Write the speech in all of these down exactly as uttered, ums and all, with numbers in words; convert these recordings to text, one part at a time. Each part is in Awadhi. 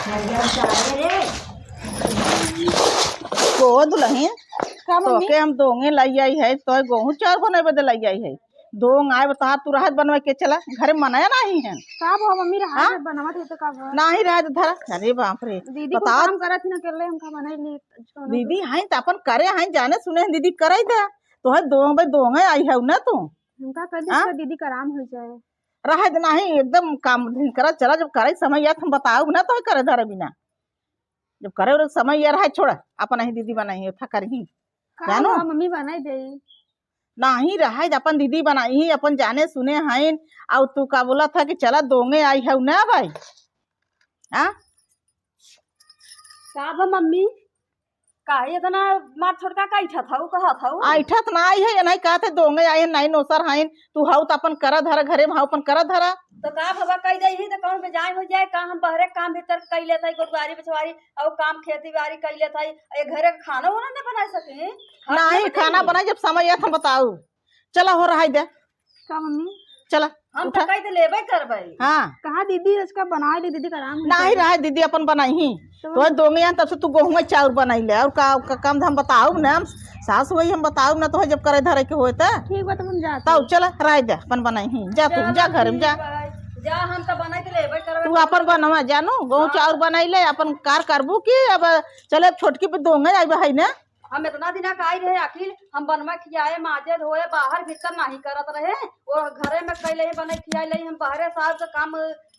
को दुलहिन, का मम्मी? तोके हम दोंगे लाई आई है, तो गोहूँ चाउर बनाए बदे लाई आई है। दोंग आए बता, तू रहत बनवा के चला, घरे मनाया नाही है। का भवा मम्मी, रहत हाँ? है, बनवा दे तो का भवा? नाही रहत धरा। अरे बाप रे, दीदी को बताओ। काम करत ही ना, अकेले हम का बनाई ली, छोड़ो। दीदी हैं तो अपन करे हैं, जाने सुने हैं, दीदी करे दे। तो है दोंग भाई दोंगे आई है ना तू। हमका कर दे, हाँ? दीदी का आराम हो जाए। रहे दे नाही, एकदम काम धीन करा, चला, जब करे समय याद हम बताउब ना तो करे धरे बिना। जब करे ओरे समय ये रहे, छोड़, अपन ही दीदी बनाई, था करही। का जानू? हाँ, मम्मी बनाई देई। नाही रहे, अपन दीदी बनाई, अपन जाने सुने हईन, अउ तू का बोला था कि चला दोंगे आई है ना भाई? हाँ? का बा मम्मी? काहे इतना मार छोटका का ऐठत हऊ, कहत हऊ? ऐठत ना आई है, ये नहीं कहत है, दोंगे आई है, नहीं नोसर हईन, तू हऊ त अपन करा धरा, घरे में हऊ अपन करा धरा। तो का भवा कह दे ही तो कौन बेजाय हो जाए, का हम बहरे काम भीतर कई लेत हई, गोरुआरी बछवारी, और काम खेती बाड़ी कई लेत हई, ये घरे का खाना वाना न बना सके? नहीं, खाना बनाई, जब समय आत हम बताऊ। चला हो रहा है दे। का मम्मी? चला, हम उठा। तो कह दे लेबे करबै। हाँ। कहा दीदी, इसका बना ले, दीदी का आराम हो नहीं जाए। रहा है, दीदी अपन बनाई ही। तो तो दोंगे यहाँ तब से तू गोहूँ में चाउर बनाई ले, और का, का काम धाम बताओ ना, हम सास वही हम बताओ ना, तो जब करे धरे के होए त। ठीक बा, तो हम जाते तब हैं। चला, रह दे, अपन बनाई ही, जा तू, चला जा घर में जा। ठीक बा, जा, हम तो बनाई के लेबे करबै। तू अपन बनवा, जानो, गोहूँ हाँ। चाउर बनाई ले, अपन कार करबू की अब चले छोटकी पे दोंगे आई बा है ना। हम इतना दिना का आई रहे, आखिर हम बनवा खियाए, माजे धोए, बाहर भीतर नाही करत रहे, और घरे में कैले ही बने खियाए ले, हम बाहरे साहब के काम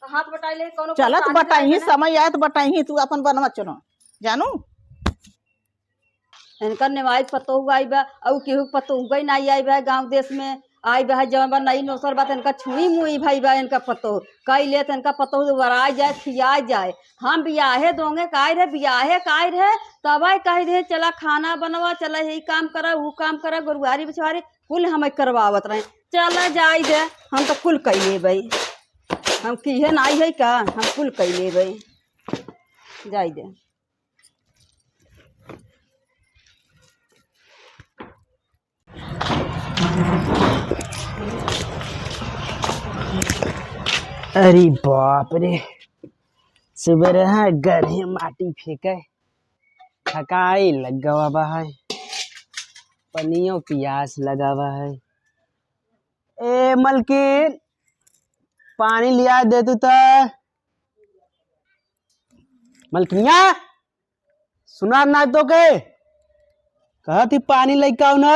हाथ बटाई ले, कोनो चलत परेशानी बटाई, रहे ना। समय आए त बटाई, तू अपन बनवा चलो, जानू। इनकर नेवाई पतोहू आई बा, अउ केहू के पतोहू गई नाही आई बा गाँव देश में, आई बा जवन बा नई नोसर बा, त इनका छुई मुई भाई बा इनका पतोहू, कई ले त इनका पतोहू वराई जाए, खियाई जाए। हम बियाहे दोंगे काई रहे, बियाहे काई रहे, तब आई कही रहे, "चला खाना बनवा, चला यही काम करा, ऊ काम करा, गोरुआरी बिछवारी, कुल हमें करवावत रहे।" चला जाई दे, हम तो कुल कई लेबे। हम किहे नाई है का, हम कुल कई लेबे। जाई दे। अरे बाप रे, सुबह है गरही माटी फेंके, थकाई लग गवा बा है, पनियो पियास लगा बा है। ए मलकिन, पानी लिया दे तू त। मलकिनिया, सुना ना तो के? कहत ही पानी लइके आओ ना।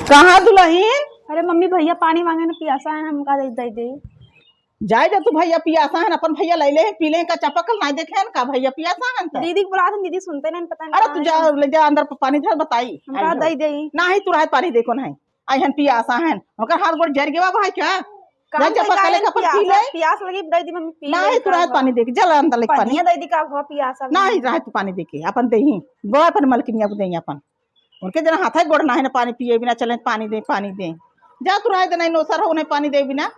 कहाँ दुलहिन? अरे मम्मी, भैया पानी माँगे ना, पियासा है, हमका दे, दे दे। जाए जा तू, भैया पियासा है, अपन भैया लइले है, पी ले का, चपकल ना देखे है का, भैया पियासा है त। दीदी के बुला दे, दीदी सुनते नहीं, पता नहीं अरे कहाँ तू है। जा, ले जा अंदर प-, पानी धर, बताई। हमका आई हो। दे दे। नाही, तू रहे पानी दे, कौन है? आई हन पियासा हन, ओकर हाथ गोड़ जर गवा भाई क्या? काम जा तो चपा का कले है, का अपन पी पियास, ले। पियास लगी, दे दी मम्मी, पी नाही, ले, तू का रहे हुआ? पानी दे के, जल अंदर लेके पानी। पनिया दे दी, का हुआ पियास अब? नाही, रहे तू पानी दे के, अपन दे ही, गो अपन मलकिनिया को दे ही अपन। उनके जना हाथ है गोड़ नाही ना पानी पिए बिना, चले पानी दे, पानी दे। जा तू रहे दे, नहीं नोसर हो, नहीं पानी दे बिना।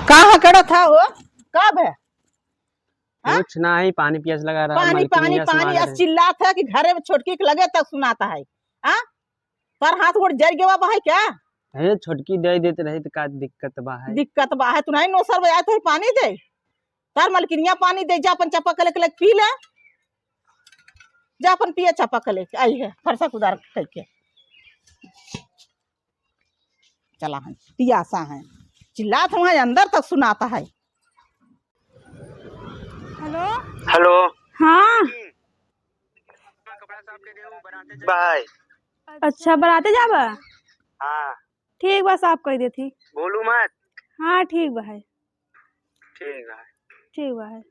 कहाँ करत हा हो? का भे? हाँ? कुछ नाही, पानी पियास लगा रहा है, पानी, मलकिनिया पानी, से पानी, मांग रहे। चिल्लात है कि घरे में छोटकी के लगे तक सुनाता है। हाँ? पर हाथ गोड़ जर गवा बा है क्या? अरे छोटकी दे देत रही तो का दिक्कत बा है? दिक्कत बा है, तू नहीं नोसर बजाए तो पानी दे। तार मलकिनिया पानी दे, जा अपन चपा कले के पी ले। जा अपन पिए चपा कले के, आई है फरसा कुदार कइके। चला है, पियासा है, चिल्लात हुआ है, अंदर तक सुनाता है। हेलो। हेलो। हाँ। बाय। अच्छा, बराते जाबा? हाँ। ठीक बा, साफ कर देती। बोलू मत। हाँ, ठीक बा है। ठीक बा। ठीक बा है।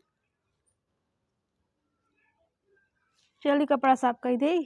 चली कपड़ा साफ कर दे।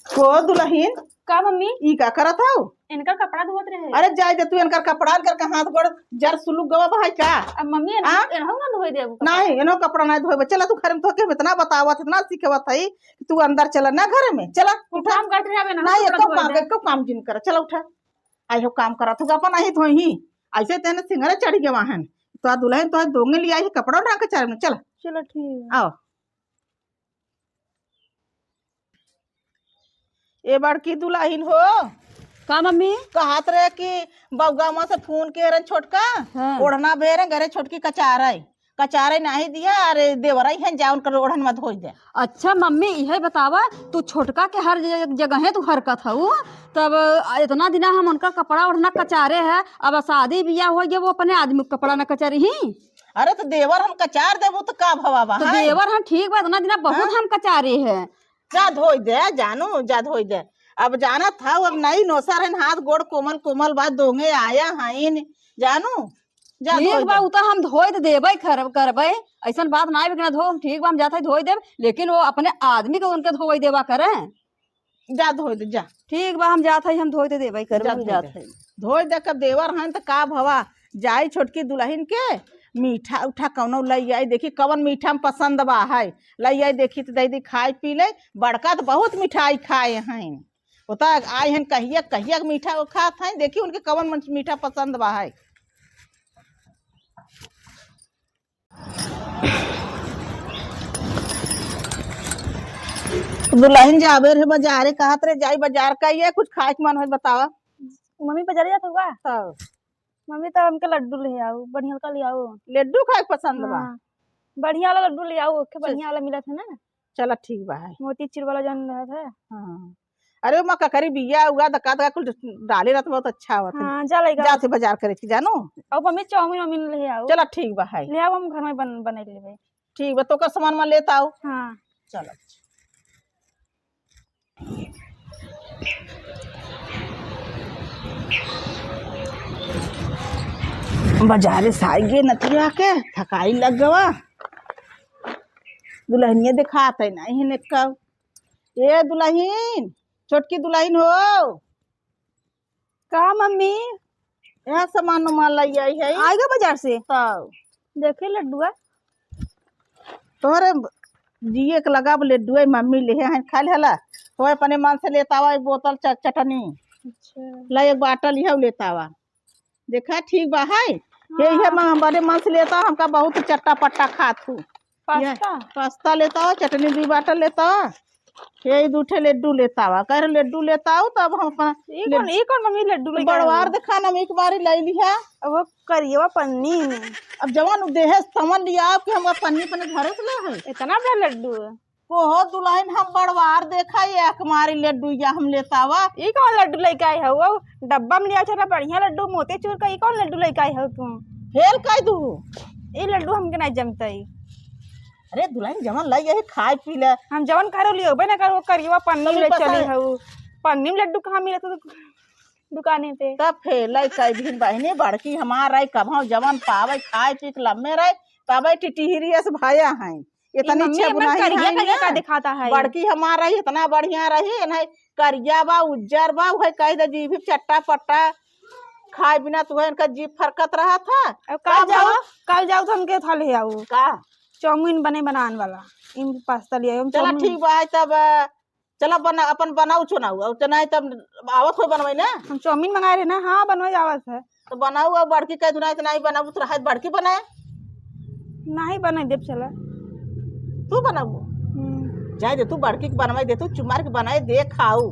को दुलहिन? का मम्मी? ई का करत हऊ? इनकर कपड़ा धोत रहे। अरे जाए दे तू, इनकर कपड़ा, इनकर का हाथ गोड़ जर सुलुक गवा बा है का? अब मम्मी, हाँ? इनहू ना धोए देबू कपड़ा? नहीं, इनहू कपड़ा नहीं धोए। चला तू घर में, तोके इतना बतावत, इतना सिखावत है कि तू अंदर चला ना घर में, चला, कुल उठा। काम करत रहे, अब इनहू नहीं, कपड़ा एको धोए काम, दे। एको काम जिन कर, चला उठा। आई हो काम करत हो, अपन आई धोई ही। ऐसे तेने सिंगरे चढ़ गवा हन। तो दुलहिन तो दोंगे लिया ही कपड़ा उठा के चार में, चला। चला ठीक है। आओ। ए बड़की दुलहिन हो। का मम्मी? कहत रहे कि बउगामा से फोन के रहे छोटका, हाँ। ओढ़ना भेरे घरे छोटकी कचारे, कचारे नाही दिया, अरे देवराई हैं, जा उनकर ओढ़न मत धोई दे। अच्छा मम्मी, इहे बतावा, तू छोटका के हर ज-, जगहे तू हरकत हऊ, तब इतना दिना हम उनका कपड़ा ओढ़ना कचारे है, अब शादी बियाह होइ गए, वो अपने आदमी के कपड़ा न कचरही? अरे तो देवर हम कचार देबू तो का भवा बा, तो हैं? देवर हम ठीक बा, इतना दिना बहुत हाँ? हम कचारे है। जा धोई दे जानू, जा धोई दे। अब जानत हऊ, अब नई नोसर हइन, हाथ गोड़ कोमल कोमल बा, दोंगे आया हइन जानू, जा ठीक धोई बा, दे। उ त हम धोई त देबै खर-, करबै, ऐसन बात ना है कि ना धो, ठीक बा, हम जात है धोई देब, लेकिन वो अपने आदमी के उनके धोई देबा करे। जा धोई दे, जा। ठीक बा, हम जात है, हम धोई त देबै करबै, जा हम धोई जात दे। है। धोई दे, कब देवर हन त का भवा, जाई छोटकी दुलहिन के मीठा उठा कौनो लई आई, देखी कवन मीठा में पसंद बा है, लई आई, देखी त दे दी खाए पी ले। बड़का त बहुत मिठाई खाए हैं, ओता आई हन कहिया कहिया के मीठा वो खात हैं, देखी उनके कवन मन मीठा पसंद बा है। दुलहिन जाबे रहे बजारे, कहत रहे जाई बजार का, ये कुछ खाए के मन होई बतावा। मम्मी बजारे जात हुआ? हाँ। मम्मी तो हमके लड्डू ले आओ, बढ़िया का ले आओ। लड्डू खाए के पसंद बा? हाँ। बढ़िया वाला लड्डू ले आओ, ओके, चल। बढ़िया वाला मिलत है ना। चला ठीक बा है। मोतीचूर वाला जौन रहत है। हाँ। अरे ओमा ककरी बिया उआ दका दका कुल डाले रहत, बहुत अच्छा आवत है। हाँ, जा लइका। जाते बजार करे थी जानू। अब मम्मी चाउमीन वाउमीन ले आओ। चला ठीक बा है। ले आओ, हम घर में बन-, बना लेबे। ठीक बा, तो का सामान मा लेत आओ। हाँ। चला। बजारे से आइगे नतिया के, थकाई लग गवा। दुलहिनिया देखात है ना, इहने का। ए दुलहिन, छोटकी दुलहिन हो। का मम्मी? यहाँ सामान उमान लई आई है। आइगा बजार से? तब। देखे लड्डुआ। तोहरे जिए के लगा अब लड्डुआ मम्मी लेहे हैं, खा ले हला। तो अपने मन से लेत आवा एक बोतल च-, चटनी। अच्छा। ला एक बाटल इहउ लेत आवा। देखा ठीक बा है। ये, ये हाँ। हम बड़े मन से लेत आवा, हमका बहुत चट्टा पट्टा खात हूँ। पास्ता? पास्ता लेत आवा, चटनी दुइ बाटल लेत आवा। ये दू ठे लड्डू लेत आवा। कह रहे लड्डू लेत आवा, तब हम अपना ई कौन, लड्डू ई कौन मम्मी लड्डू लेके आई बड़वार हो? देखा ना, हम एक बारी ले लिहा। अब वो करियवा पन्नी में। अब जवन उ देहे तवन लिया कि हम पन्नी पन्नी घरे से ले है। इतना बड़ा लड्डू है। कोहो दुलहिन हम बड़वार देखा, ये अकमारी लड्डू या हम लेत आवा। ई कौन लड्डू लेके आई है? वो डब्बा में लिया था ना बढ़िया लड्डू मोतीचूर का, ई कौन लड्डू लेके आई है तू? फेल कर दू। ई लड्डू हमके नहीं जमता ई। अरे दुलहिन जवन लाई यही खाए पी ले। हम जवन करो लियो बे ना करो, वो करियवा पन्नी तभी में पता चली है। है वो। पन्नी में लड्डू कहाँ मिलत है दुकाने पे? तब फेर लइका भी बहिनी बड़की हमार रही, कभौ जवन पावे खाए पी के लम्मे रहे, तबे टिटिहरी अस भाया हैं। ये इतनी मम्मी, छे हमार बुनाई करिया है करिया ना। का दिखाता है? बड़की हमार रही, इतना बढ़िया रही, नहीं करिया बा, उज्जर बा, वही कह दे जीभ चट्टा पट्टा खाए बिना तो इनका जीभ फरकत रहा था। अब कल तब जाओ, हम कल जाओ तो हमके था ले आओ। का? चाउमीन बने बनान वाला, इन पास्ता ले आओ, हम चला चाउमीन। ठीक बा, है तब चला बना, अपन बनाऊ चुनाऊ, और तो नहीं तब आवत हो बनवाई ना। हम चाउमीन मंगाए रहे ना, हाँ बनवाई आवत है। तो बनाऊ, अब बड़की कह दुनाई तो नहीं बनाऊ, तो रहे बड़की बनाए। नहीं बनाई देब चला। तू बनाऊ? हम्म। जाए दे तू बड़की के बनवाई दे, तू चुमार के बनाए दे खाऊ,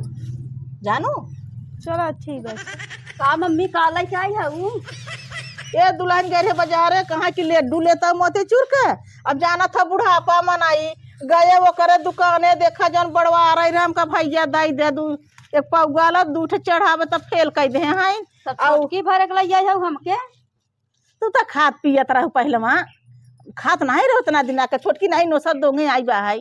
जानू। चला ठीक है। का मम्मी का लेके आई है ऊ? ए दुलहिन गए रहे बजारे, कहाँ की लड्डू लेता मोतीचूर के, अब जाना था बुढ़ापा मनाई, गए ओकरे दुकाने, देखा जौन बड़वार आई रहे, हमका भैया दई दे दू, एक पौआ ला दू ठे चढ़ावे त फेल कई दे हैं। तब आउ छोटकी भर एक लई आई हऊ हमके। तू त खात पियत रहू पहिले वहाँ, खात नहीं रहो इतना दिना के, छोटकी नहीं नोसत दोंगे आई बा है,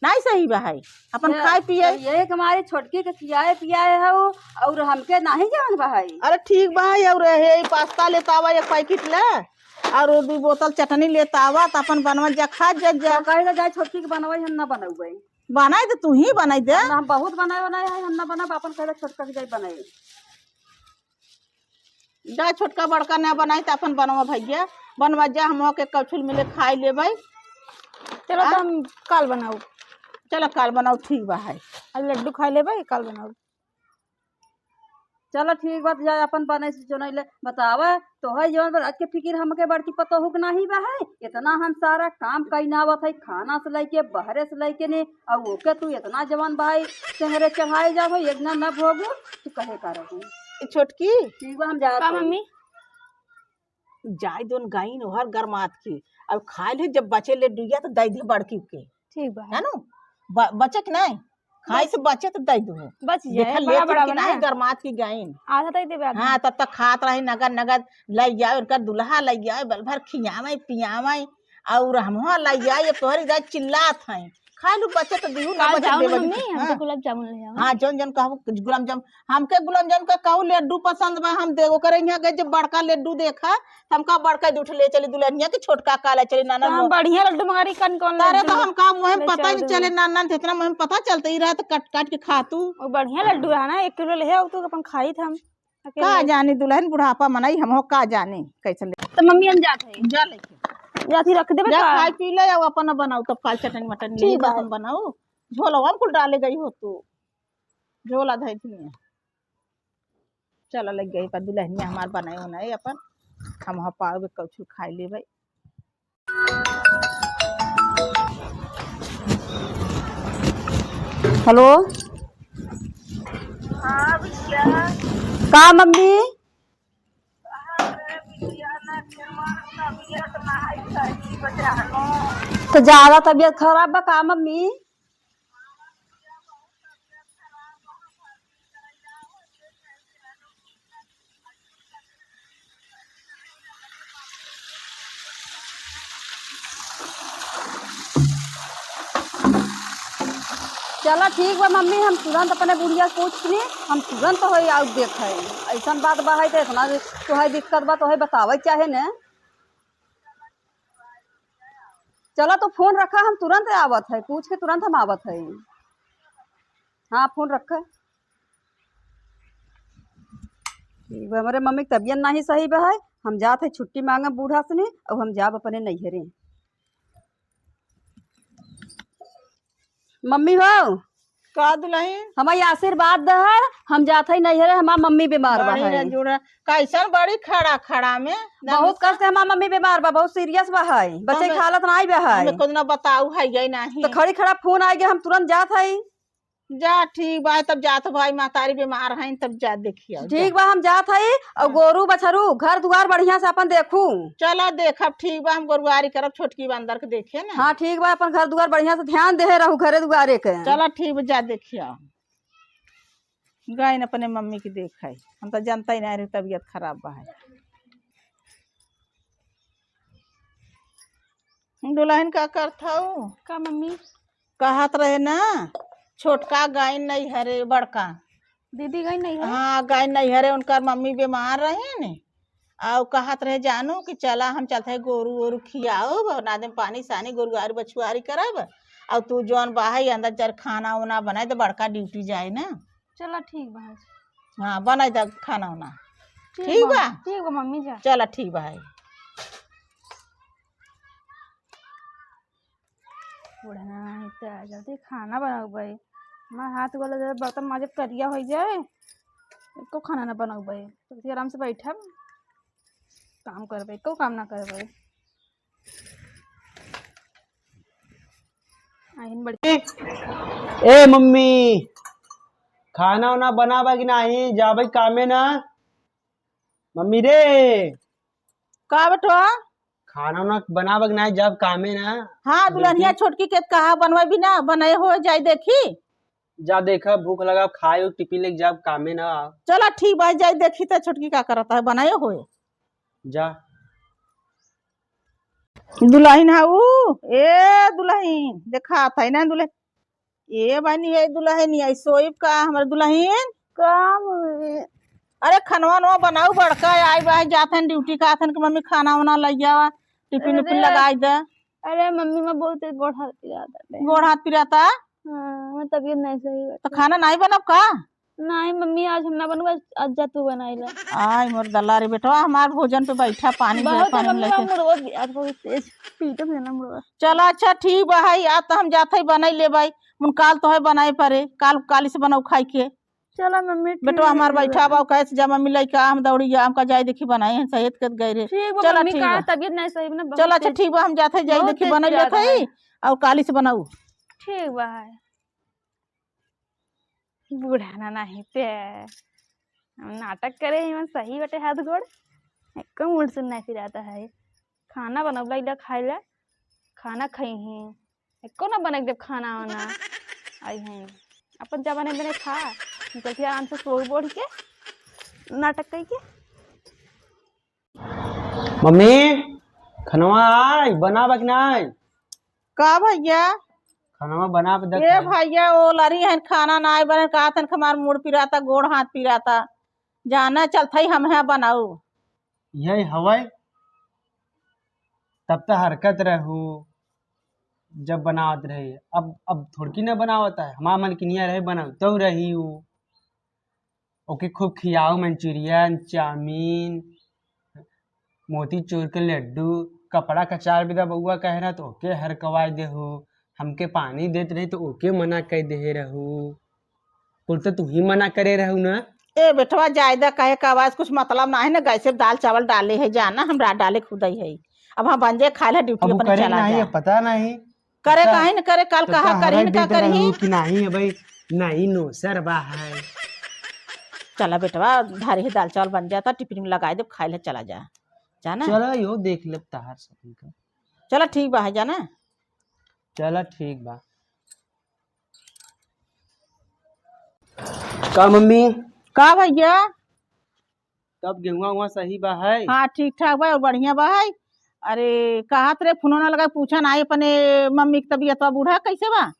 नहीं सही बा है, अपन ये, खाए पिए। तो ये हमारी छोटकी के खियाए पियाए हऊ और हमके नहीं जान बा है। अरे ठीक बा है, और हे पास्ता लेता आवा एक पैकेट ले, और वो दू बोतल चटनी लेता आवा, त अपन बनवा जा, खा जा, जा। तो कहे ना जाए छोटकी के बनवाई, हम ना बनौबे। बनाई दे, तू ही बनाई दे। ना, हम बहुत बनाए बनाए है, हम ना बनाब, अपन कहे छोटका के जाए बनाए। जा छोटका बड़का ना बनाई त अपन बनवा भैया, बनवा जा, हम के कौछुल मिले खाई लेबै। चलो आ? तो हम काल बनाऊ। चलो काल बनाऊ, ठीक बा है। आ लड्डू खाई लेबै, काल बनाऊ। चला ठीक बात, जा अपन बने से चुनई ले। बतावा, तोहई जवन बा, आज के फिकिर हमके बड़की पतोहू के नाही बा है? इतना हम सारा काम कइन आवत है, खाना से लइके, बहरे से लइके ने, अउ ओके तू इतना जवन भाई सेंगरे चढ़ाए जात हो, एक ना न भोगू, तू कहे का रहू? ए छोटकी। ठीक बा, हम जात का हई। मम्मी? जाए दोन गाइन ओहर गरमात की, अब खाए ले जब बचे लड्डुइया तो दइ दे बड़की के। ठीक बा। है नु? ब-, बचे के नाई? खाए बच से बचे तो दइ दो। बच जाए, देखा बड़ा लेती बड़ा कि बना। नाई गरमात की गाइन। आधा दइ देबे आधा। हाँ, तब तक खात रही नगद नगद, लइ जाए उनका दुल्हा लइ जाए, बल भर खियावे पियावे, और हम लइ जाए, ये तोहरी जाए चिल्लात हैं। खाए लू बचे तो दिहू ना काल बचे जाओ ना देबे मम्मी, की। हमको हाँ। गुलाब जामुन ले जाओ। हाँ, जौन जौन कहू, गुलाब जामुन, हमके गुलाब जामुन का कहू लड्डू पसंद बा, हम दे ओकरे यहाँ गए जब बड़का लड्डू देखा, त हमका बड़का दू ठे ले चली दुल्हनिया के, छोटका का ले चली नाना तो हम लो। बढ़िया लड्डू मंगारी कन कौन तारे लड्डू तो ले-, हमका मुँह में ले पता चल नहीं दे। चले नाना, इतना मुँह में पता चलते ही रहा तो काट काट के खा तू। वो बढ़िया लड्डू रहा ना, एक किलो ले आओ तू अपन खाई था हम अकेले। का जानी दुल्हन बुढ़ापा मनाई हम हो, का जानी कैसे ले। तो मम्मी हम जात है। जा लेके। जाती रख देबे जा का? खाई पी ले, अब अपन बनाऊ तब काल चटनी मटनी ठीक ले बा। अपन बनाऊ। झोलवा में कुल डाले गई हो तू। झोला धई थी। चला लग गई पर दुल्हनिया हमार बनाए उनाए अपन, हम वहाँ पावे कौछु खाई लेबै। हेलो। हाँ बिटिया। का मम्मी? अरे बिटिया ना, हमार तबियत ना है सही बजानो। तो ज्यादा तबियत खराब बा का मम्मी? चला ठीक बा मम्मी, हम तुरंत अपने बुढ़िया से पूछ ली, हम तुरंत होई आउ देखे। ऐसन बात बा है तो इतना तोहे दिक्कत बा तोहे बतावे चाहे ने। चला तू फोन रखा, हम तुरंत आवत है, पूछ के तुरंत हम आवत है। हाँ फोन रखा। ठीक बा, हमरे मम्मी के तबियत नाही सही बा है, हम जात है छुट्टी मांगे बूढ़ा से नहीं, अब हम जाब अपने नैहरे। मम्मी हो। का दुल्हन? हमारी आशीर्वाद दहर, हम जात है नैहरे, हमार मम्मी बीमार बा बड़ी है। ना जुड़ा, कैसन बड़ी खड़ा खड़ा में? बहुत कष्ट है, हमार मम्मी बीमार बा, बहुत सीरियस बा है, बच्चे हमें, की हालत नाही बा है। हमें कुछ ना बताऊ है ये नाही। तो खड़ी खड़ा फोन आइ गया, हम तुरंत जात है। जा ठीक बा, तब जात भाई महतारी बीमार हैं, तब जा देखिया। ठीक बा, हम जात है। और हाँ। गोरू बछरू घर दुआर बढ़िया से अपन देखू। चला देखब, ठीक बा, हम गोरुआरी करब, छोटकी बंदर के देखे ना। हाँ ठीक बा, अपन घर दुआर बढ़िया से ध्यान देहे रहू घरे दुआरे के। चला ठीक बा, जा देखिया। गइन अपने मम्मी के देखाई, हम तो जानता ही नहीं रहे तबियत खराब बा है। दुल्हन का करत हऊ? का मम्मी? कहत रहे ना, छोटका गइन नैहरे, बड़का। दीदी गइन नैहरे? हाँ, गइन नैहरे, उनकर मम्मी बीमार रहिन। आउ कहत रहे जानू कि चला हम चलत है गोरू ओरू खियाउब, और नादे में पानी सानी गोरुआरी बछुआरी करब, और तू जौन बाहर अंदर चल खाना उना बनाए दे, बड़का ड्यूटी जाए ना। चला ठीक बा। हाँ, बनाए दे खाना उना। ठीक ठीक बा, बा? ठीक बा मम्मी जा। चला ठीक बा है। बुढ़ना है तो जल्दी खाना बनाओ भाई। मैं हाथ गोला जब बर्तन माजे करिया हो जाए, एको खाना ना बनाओ भाई। तो फिर आराम से बैठब, काम करबे, एको काम ना करबे। आइन बड़- ए मम्मी, खाना उना बनाबा कि नाही? जाबे कामे ना। मम्मी रे। का बेटवा? खाना उना बनाबा कि नाही? जाब कामे ना। हाँ, दुल्हनिया बेटी। छोटकी के कहा बनवे भी ना, बनाए हो जाए देखी। जा देखा, भूख लगा, खाए, टिफिन लेके जाब, कामे ना। चला ठीक बा, जाई देखी त छोटकी का करत है, बनाए होए। जा। दुल्हन है ऊ, ए दुल्हन, देखा था ना दुल्हन। ए बानी, ए दुल्हन, आई सोइब का हमर दुल्हन? का मम्मी? अरे खनवा नवा बनाऊ बड़का, आई बा, जात हन ड्यूटी का, आथन के मम्मी खाना वाना लइ जावा, टिफिन उफिन अरे, लगाई दे। अरे मम्मी, मैं बहुत गोड़ हाथ पिराता है। गोड़ हाथ पिराता? हाँ, मैं तबियत नहीं सही बा। तो खाना नहीं बनब का? नहीं मम्मी, आज हम ना बनबा, आज जा तू बनाई ला। आय मोर दला रे बेटवा, हमार भोजन पे बैठा, पानी बहुत पानी मम्मी, लेके। मैं मुड़वा भी आज बहुत तेज पीटत है ना मुड़वा। चला अच्छा ठीक बा, है आ तो हम जात है बनाई ले भाई, मुन काल तो है बनाए परे, काल काली से बनाऊ खाई के। चला मम्मी, बेटवा हमार ठीक बा। बैठा बा, कहे से जा मम्मी लइका हम दौड़ी जा, हमका जाई देखी बनाई है, सहित के गए रहे। ठीक बा चला, मम्मी, ठीक का बा। तबीयत नहीं सही बा ना, चला, बहुत अच्छा, तेज, ठीक बा, हम जात है, जाई बहुत देखी तेज बनल पिरात जात है। है। और काली से बनाऊ। ठीक बा है। बूढ़ा ना नहीं ते। हम नाटक करे ही, मन सही बटे हाथ गोड़। एको मुड़ सुन नहीं फिराता है। खाना बनौला इला खाइला, खाना खई ही। एको ना बने देब खाना वाना। आई हैं। अपन जमाने में खा, निकल के आराम से सो बढ़ के, नाटक कई के। मम्मी, खनवा आई, बनावा कि नाई? का भैया? खनवा बना के ए देखा। भैया, ओ लरी हन, खाना नाई बने, कहत हन कि हमार मुड़ पिराता, गोड़ हाथ पिराता। जाना चलत हई, हम यहाँ बनाऊ। यही हवै, तब त हरकत रहू, जब बनावत रही। अब, अब थोड़की न बनावत है, हमार मलकिनिया रहे, बनावतौ रही ऊ। ओके खूब खियाओ, मंचूरियन, चाउमीन, मोतीचूर के लड्डू, कपड़ा कचार भी दा बउआ कह रहा, तो ओके हरकवाई देहू। हमके पानी देत रही, तो ओके मना कर दे रहू। कुल तो तू ही मना करे रहू ना। ए बेटवा, जायदा कहे का आवाज कुछ मतलब ना है ना, गैसे दाल चावल डाले है, जाना हमरा डाले खुदई है। अब हम बन जाए, खा ले, ड्यूटी अब वो अपने करे चला नहीं जा। है, पता नहीं। करे अच्छा, काहे न करे, कल तो कहा तोहरा करही न का देत करही। रहू कि नहीं है भाई, नहीं नो सरवा है। चला बेटवा, धारे ही दाल चावल बन जाता, टिफिन में लगाए देब, खाए ले चला जा, जाना। चला यो देख लेब तहार सब का। चला ठीक बा, है जाना। चला ठीक बा। का मम्मी? का भैया? तब गेहुआ उहुआ सही बा है? हाँ, ठीक ठाक बा और बढ़िया बा है। अरे, कहत रहे, फोनो ना लगा, पूछा ना अपने मम्मी की तबीयत बा, बूढ़ा कैसे बा?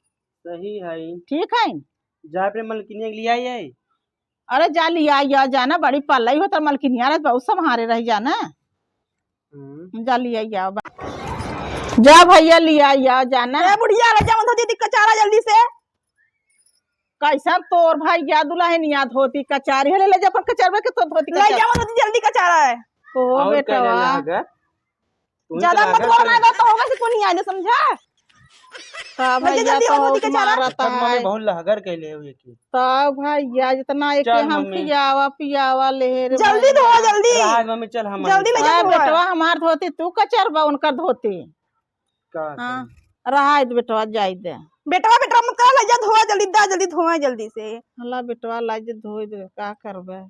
सही है। ठीक है? जा अपने मलकिनिया के लिए आई है। अरे, जा लिया, या जाना, बड़ी पल्लई होत मलकिनिया रह, बहुत सम्हारे रह जाना। हम्म। जा लिया, या बा-, जा भैया, लिया, या जाना। ए बुढ़िया, ले जा, धोती कचारा जल्दी से। कैसन तोर भैया दुल्हनिया धोती कचारी है, ले, ले जा अपन कचरवे के तो धोती ले कचारी। जा, धोती जल्दी कचारा है। ओ और क्या बेटवा। लहगर? तू ही ज्यादा तो मत लहगर बोल, कर ना तो होगा से कोनी आने समझा। का ले जा भैया जल्दी तो वो धोती कचारा। मारत एकर मम्मी है। बहुत लहगर कैले हुए की। तो भैया जितना एक चल हम मम्मी। खियावा पियावा ले रे जल्दी भैया। धो, जल्दी। रहा है मम्मी, चल हम जल्दी ले जा आ धोआ। बेटवा हमार धोती तू कचरवा उनकर धोती। का हाँ, करी? रहा है तो बेटवा जाई दे। बेटवा, बेटवा मत करा, ले जा धोआ जल्दी, दा जल्दी धोआ जल्दी से। हला बेटवा ला जे धोई दे, का करबे?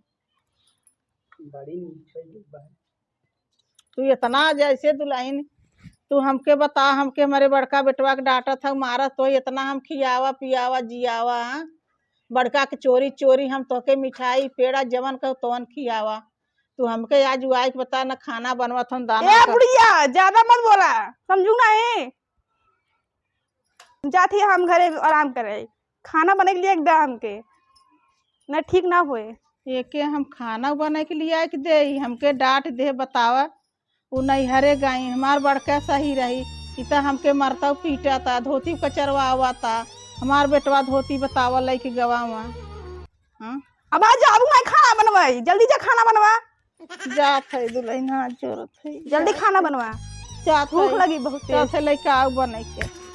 बड़ी नीक है ये बात। तू इतना जैसे दुल्हन, तू हमके बता, हमके हमारे बड़का बेटवा के डांटत है, मारत हो, इतना हम खियावा पियावा जियावा, हाँ? बड़का के चोरी चोरी हम तोके मिठाई पेड़ा जवन कहो तवन खियावा। तू हमके आज आइके बता, ना खाना बनवत हम, दाना ए का- बुढ़िया, ज्यादा मत बोला, समझू ना है। जात ही हम घरे आराम करे, खाना बने के लिए एक दा हमके, ना ठीक ना होए। एके हम खाना बने के लिए आइके दे, हमके डांट दे, बतावा। उ नैहरे गई, हमार बड़का सही रही, इ त हमके मरता पीटा था, धोती कचरवा आवा था, हमार बेटवा धोती बतावा लइके गवा हुआ। हाँ? अब आ जाबू, मैं खाना बनवाई, जल्दी जा खाना बनवा। जात है दुल्हन, हाथ जोड़त है। जल्दी खाना बनवा। जात भूख है। लगी बहुत तेज। जात है लइका आउ बने के।